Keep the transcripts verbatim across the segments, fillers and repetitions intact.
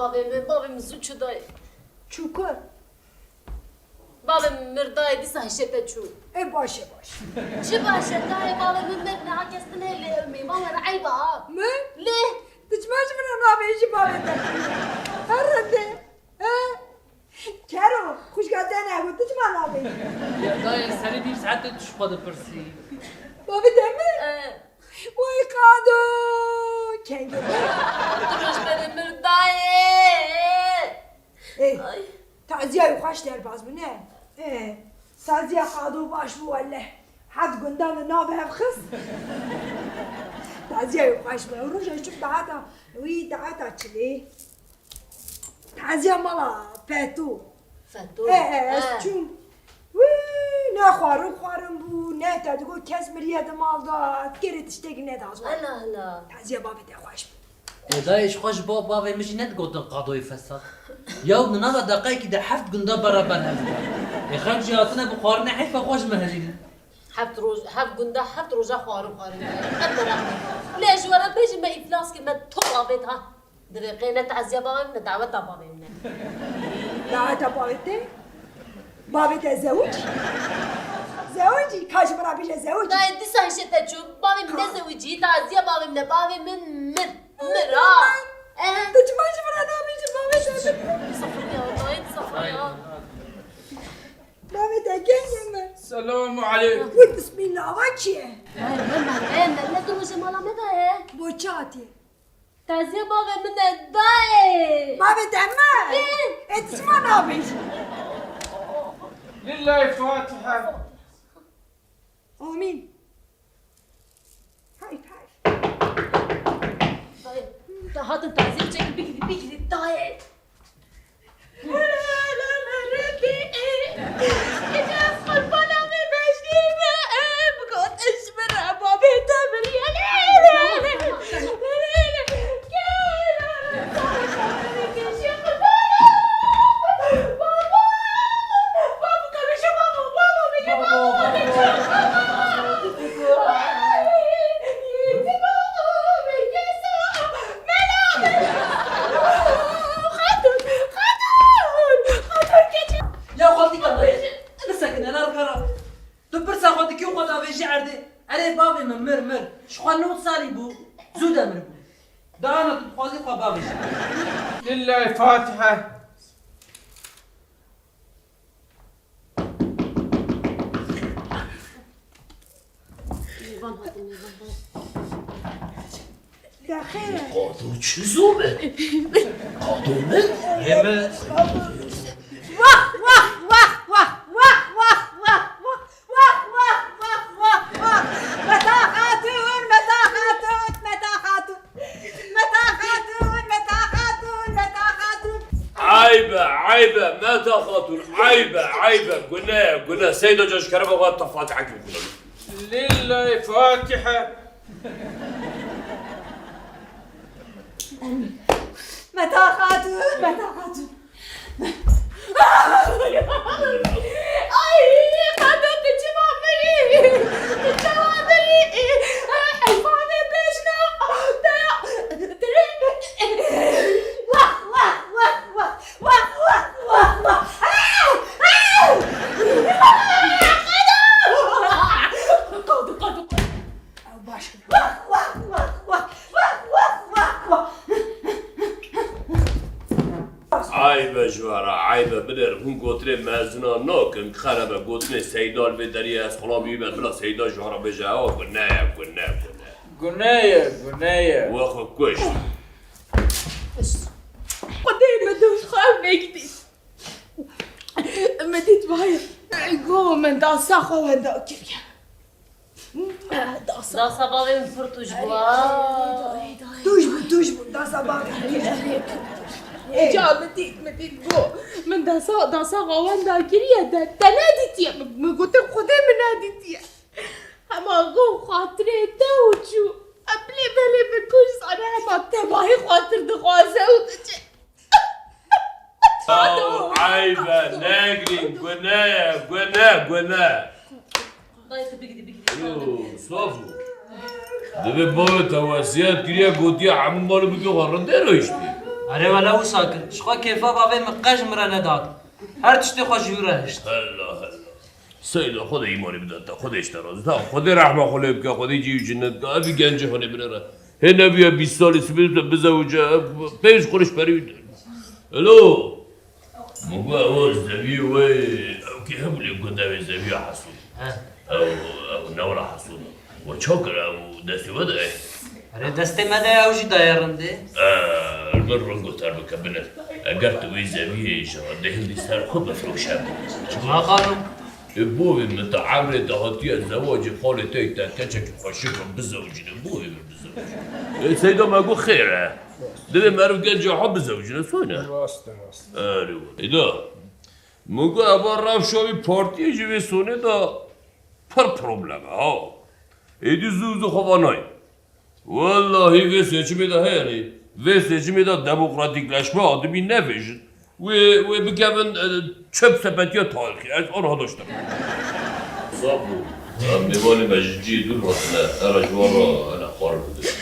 Bavê min, bavê min zû çû dayê. Çû ku? Bavê min mir dayê, dîsa hişê te çû. E, baş e, baş. Çi baş e dayê, bavê min mir, niha kes tune lê ew mêvan were eyb e ha. Min? Lê. Tu çima ji min re nabêjî bavê te? Her rindê. He? Kero, xwişka te ne, tu çima nabêjî? Ya dayê, serê vî saetê tu ji xwe dipirsî. Bavê te mi? E. Way qado! Kengê te? Tu roj berê mir dayê. Ê, Ay. Taziyayê xweş derbas bû, ne? Ê, taziya qado baş bû welleh. Heft gundan li nav hev xist. Taziyayê xweş bû. Ew roja çûm dahata wî dahata çilê. Taziya mala Feto. Feto. He, he, ez çûm. Wî, ne xwarin xwarin bû, ne te digot kes miriye di mal de, kerê tiştekî nedazwe. Hela, hela. Taziya bavê te xweş bû. Ê dayê, ji xwe ji bo bavê min jî nedigotin qadoyê fesad. Yaw, di nava deqayekî de heft gunda beraber hev dikin. Ê xelk jî hatine bi xwarinê heyfa xwe ji me hilînin. Heft roj, heft gunda, heft roja xwarin xwarin. Qet merak nekir. Lê ji we re bêjim me îflas kir, me top avêt ha. Divê qê ne taziya bavê min, ne daweta bavê min e. Daweta bavê te? Bavê te zewicî? Zewicî? Ka ji min re bêje zewicî. Dayê dîsa hişê te çû. Bavê min ne zewicî, taziya bavê min e. Bavê min mir. Mir ha. Eh. Tu çima ji min re nabêjî bavê te mir? Safir ya, dayê safir ya. Bavê te kengê min. Selamu aleykum. Wî bismillah, ava kî ye? Dayê, ne me, ne me, ne tu rojê mala me de ye. Bo çi hatî? Taziya bavê min e dayê. Bavê te mi? Ê. Ê, tu çima nabêjî? Lillahî Fatiha. Amîn. Hayf, hayf. Dayê, te hatin taziya çekin bigirî, bigirî dayê. Qurbana vê bejnê me, em got, ji min re babê te biriye. Ya xaltîka me, bisekine, ne rikara. Tu pirsa xwe dikî û xwe davêjî erdê. Erê bavê min, mir, mir. Ji xwe nod salî bû. Zû demir bû. Dana tu dixwazî xwe bavêjî. Lillahî Fatiha. Mêvan hatin, mêvan, dayê. Ya xêr e. Qado çi zû be? Qado min? Ê min? Wah, wah, wah, wah. Wah, wah, wah, wah. Meta Xatun, Meta Xatun, Meta Xatun. Meta Xatun, Meta Xatun, Meta Xatun. Eyb e, eyb e, Meta Xatun, eyb e, eyb e. Gune ye, gune. Seyda can ji kerema xwe te Fatihekî bixwîne. Lillahî Fatiha. Meta Xatun, Meta Xatun. Ay, Xatun, tu çima birî? Tu çima birî? Heyfa vê bejna. Te ya. Wah, wah, wah, wah. Wah, wah, wah, wah. Ah! Ah! Qado! Qado, qado, qado. Ew baş. Wah, wah, wah, wah. Wah, wah, wah, wah. Eyb e ji we re, eyb e, binêr hûn gotinê mezina nakin, xereb e, gotinê Seyda li vê deriyê ez xulamî me, bila Seyda ji we re bêje, ewa gune ye, gune, gune. Gune ye, gune ye. We xwe kuşt. Xwedê min dû ji xwe ev nêk dît. Min dît vayê. Go min dasa xwe wenda kiriye. Dasa. Dasa bavê min pir tûj bû. Ay, ay, ay, ay. Tûj bû, tûj bû. Dasa bavê min tûj bû. Ê. Ca min dît, min dît go. Min dasa, dasa xwe wenda kiriye de. Te nedîtiye. Min, min gotin Xwedê min nedîtiye. Hema go xatirê te û çû. Em lê belê bi kuj zane hema tevahî xatir dixwaze û diçe. Ew eyb e, negirîn, gune ye, gune, gune. Dayê tu bigirî, bigirî. Yo, saf bû. Divê bavê te wesiyet kiriye, gotiye hemû mal û mûlkê xwe rindê rihiştî. Erê wele wisa kir. Ji xwe kêfa bavê min qe ji min re nedat. Her tiştê xwe ji wî re hişt. Hela, hela. Seyda, Xwedê îmanê bide te, Xwedê ji te razî. Tamam, Xwedê rehma xwe lê bike, Xwedê cî û cinnet bike. Evî gencê xwe nê binêre. Hê nebiye bîst salî sibê te bizewice, pênc quruş perî wî de. Elo. Min got, ew zeviyê wê, ew kê hebû lê got, ew ê zeviya Hesûn. He. Ew, ew newra Hesûn e. We çawa kir, ew destê we de ye? Erê, destê me de ye, ew jî daye rindê. E, min ringo ter bike, bine. Eger tu wê zeviyê ji rindê hildî ser xwe bifroşe. Çima xanim? Ê bavê min, tu emrê te hatiye zewacê xalê te, te keçekî xweşik e, bizewicîne, bavê min bizewicîne. Ê Seyda, me got xêr e. Divê meriv genca xwe bizewicîne, soyne. Rast e, rast e. Erê we. Êda, min got eva rewşa wî partiyê jî vê sonê de pir problem e, ha. Êdî zû zû xwe va nayê. Wellahî vê seçimê de heye lê. Vê seçimê de demokratîkleşme hatibî nevêjin. Wê, wê bikevin, e, çöp sepetiya tarîxî. Ez aniha daş dikim. Saf bû. Em mêvanê me ji cihê dûr hatine. Here ji wan re hene xwarin bidin.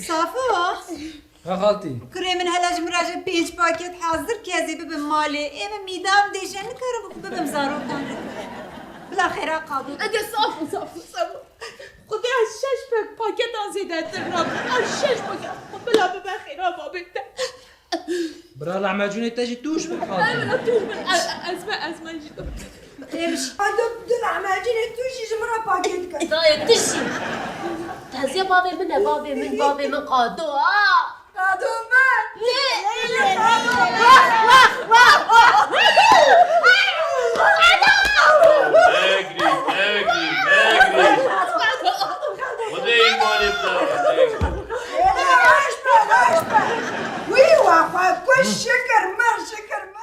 Safo! Ha xaltî. Kurê min, hele ji min re jî pênc paket hazir ke ez ê bibim malê. Ê min mîdan dêşe, nikarim bibim zarokan re. Bila xêra qado. Ege saf û saf û saf û. Xwedê ez şeş pek paketa zêdetir nabim. Ez şeş paket. Bila bibe xêra babê te. Bira lahmacûnê te jî tûj bin xaltî. Ew, ew tûj bin. Ez, ez me, ez me jî. Ê min, hadi du lahmacûnê tûj jî ji min re paket ke. Dayê tu jî. Teziya bavê min e, bavê min, bavê min qado ha. Qado me. Lê, lê, lê. Wah, wah, wah, wah. Megrî, megrî, megrî. Xwedê îmanê bide. Baş be, baş be. Wî wa xwe kuş şikir me.